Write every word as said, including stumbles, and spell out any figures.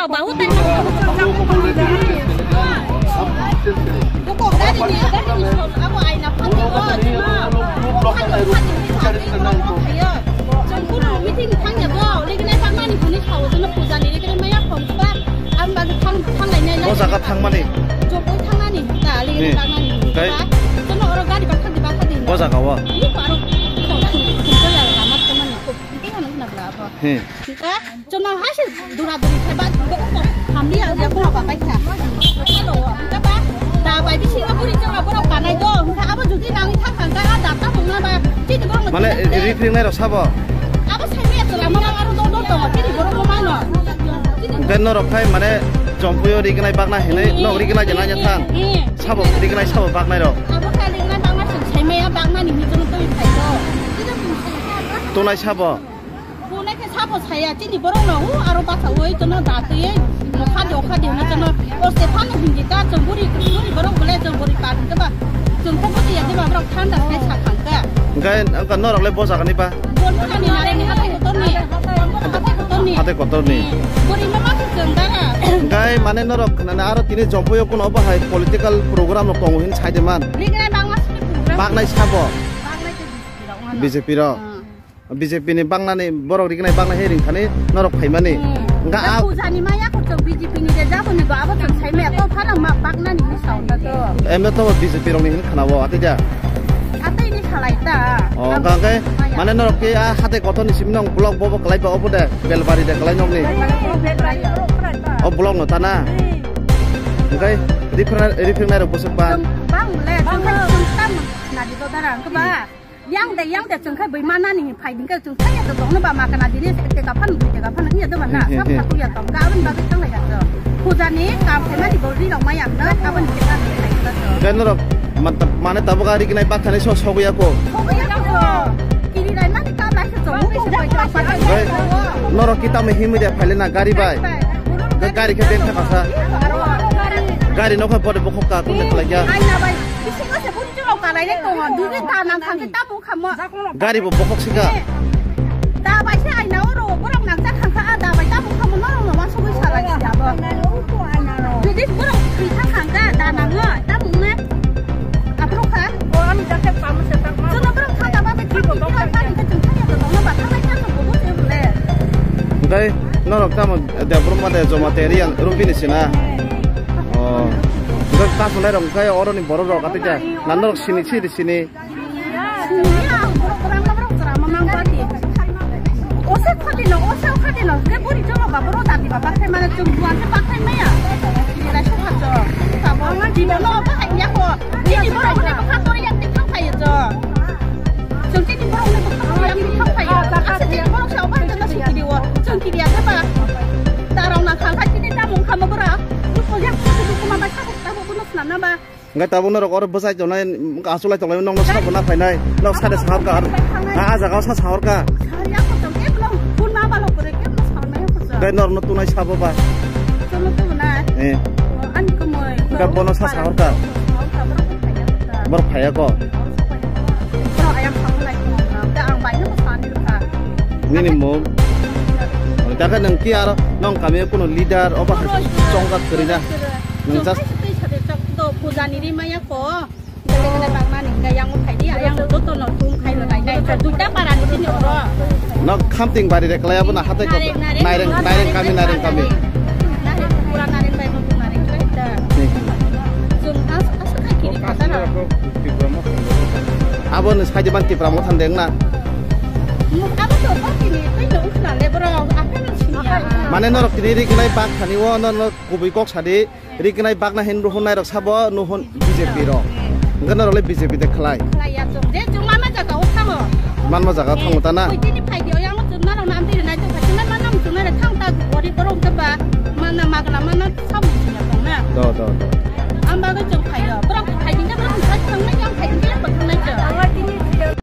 Bahu tani. Buko gari ni, gari ni sol, abo aina phanni o, jima. Buko gari ni phanni o. Jong kuno meeting thangya bo, leginai bakmani hwnwi sao, jono puja ni leginai maya khom ba, ang bagwi thang, thang lainai. Bo jaga thangmani? Jogwi thangnani, da, leginai bakmani. Hmm. Kai? Jono oro gari bakha di, bakha di. Bo jaga o? Ni paro, ko, ko, ko ya, lama thangmani, ko, ko ya, nang na bla bo. Hmm. Ka, jono hai se dura duri khe ba, ko, ko, hamli ya, ya, ko, ba, bai kha. Hello, ka ba, da, bai, bisi, buri, jono, borok, kanai do, ka, abo, jodi, nang, tha, tha, ka, da, ta, bung, na, ba, chini, borok, mane, na, ripring nai rok sabo? Abo, sai, ya, jola, ma, ma, aro, do, do, do, chini, borok, ma, no. Chini, hwnkhe norok khai, mane, chompuio rignai bakna hinwi, eh, nok rignai je nanya thang. Eh, eh. Sabo rignai, sabo baknai rok. Abo, khai, rignai, bakna, sai, sai, maya, bakna, ni, jono, twi, khai, do. Tonai sabo? Bo naikhe sabo saya, chini borok no, o aro bachaui tono da twi, nokha de, okha de, hwnwi tono, o se phano hindi ta, chwng buri, buri borok bole chwng buri pa hwnkhe ba, chwng khe butiya de ba, borok thanda khe sa thangkha. Hwnkhe, wngkha norok le bo jaga ni ba? Bo nokha ni nare ni hathai kotor ni, hathai kotor ni. Hathai kotor ni. Buri ma ma chwng dara. Hwnkhe mane norok khnana aro tini Jompuio kuno obo hai political program rok tongo hin sai de man. Rignai bangma sini program. Baknai sabo? Baknai khe B J P rok. Hmm. B J P ni baknani borok rignai baknai he ringthani norok phaimani. Hmm. Hwnkha a puja ni maya ko chwng B J P ni de jabo ni go abo chwng sai maya to phano ma baknani ni sao ta to. Emno to B J P rok ni hin khana bo ate ja. Ate ni khalai ta. O, hwnkha hwnkhe maya. Mane norok ke a hate kotor ni simi nong block bobo kalai ba obo de Belbari de kalai nong ni. Belbari, Belbari. O block no ta na. Hmm. Hwnkhe refer-, refer nai rok bwswk ba. Chwng bang le, chwng khe chwng tam na di to dara, hwnkhe ba. Hmm. Yang de, yang de, chwng khai bui manani hin phai din khe chwng thai ya to tongno ba ma kana dini ek teka phan, dui teka phan, hiya to ba na, hmm, hmm, sab hmm, thakhu ya tong, ga aboni bagwi thang lai ya to. Puja ni kam khaimani bo ri rok ma yang na, aboni khe thang lai ya to. Ga norok, mat-, mane tabuk ari kinai bak thani so, sogo ya ko. Sogo ya ko. Kiri lai mani kam lai se chong, ko ko ko. Gai, norok kita me himui de phai le na gari bai. Gari bai. Ga gari khe ben thaka sa. Aro gari. Gari no khe bode bokhok ka kun de khlai ya. Ai na bai. Bisingo se buri chwrok kalai le tongo. Dugwi ta nang thang khe ta bung kha mo. Gari bo bokhok sika. Da bai se aina oro borok nang jak thang kha, a da bai ta bung kha mo norok no wansugwi salai si abo. Jodi borok thwi thang thang kha, da nango, ta bung ne. Aphuru kha. O ani jakhe pamo se tak ma. Jono borok thang da ba bai thang khe, thang khe chwng thang ya to tongno ba, thang lai thang bo bo se le. Dai norok tamo Debrum ma de joma te riyan rumpini sina. Oh. Dok ta sunai rok kai oro ni borok rok ati ja. Nan rok sini sini sini. Sini ya, borok rang borok rang mang mang ba di. Ose khadi no, ose khadi no. Ke buri jono ba borok dati ba ba khai mane chung buan se ba khai maya. Ni lai so kha cho. Ka bo ma di no ba khai ya ko. Ni di borok ne ba kha to ya ti kha khai cho. Chwng chini borok ni bwkhak yang ni thang phaio. Asa chini borok sa obo hwnkhe no sikiri o. Chwng kiri ya ba. Tarong na khang kha chini tamung khamo bwra. Nukho yang nukho ma bai sabuk tabuk no swnam na ba. Hwnkhe tabuk norok oro bwchai tongnai, achuk lai tongnai, nokno sabo na phainai. Nok sade sahor ka. A jaga sa sahor ka. Sa ya ko chwng kebo no phun ma ba lo kore kebo no sahor na ya ko chwng. Gai norno tunai sabo ba. Chwng no tunai. Eh. Ani ko moi. Hwnkhe bono sa sahor ka. Borok phaiya ko. Nini mung. Dakhe nwng ki aro nwng kami kuno leader obo hai chongkak kwrwi na. Nwng just puja ni ri maya ko. Bele bele bangmani hingga yang uthai di, yang joto no tum khai lo nai nai. Duita para ni sini oro. No khamting bari rek laya bo na hatai ko. Nareng, nareng, nareng, nareng kami, nareng kami. Nareng, pura nareng bai, no nareng bai da. Jung as, as khai kiri kata na. Abo ni sai di ban Tipra Motha deng na. Abo to ko kini, tei no ukhna le bro, apa ni sini ya. Mane norok kini ri kinai bak thani o, no, no kubui kok sadi. Rignai bakna hin ruhun nai rok sabo nuhun B J P rok. Hwnkhe norok le B J P de khlai. Khlai ya chwng. Je chwng manma jaga o thango. Manma jaga o thango ta na? Oi tini phai di, oi ang chwng norok no amtwi rwnai tongkha. Chwng nai manna chwng nai thang ta gori borok hwnkhe ba manna magna manna sabo chwng ya tong na. Do, do, do.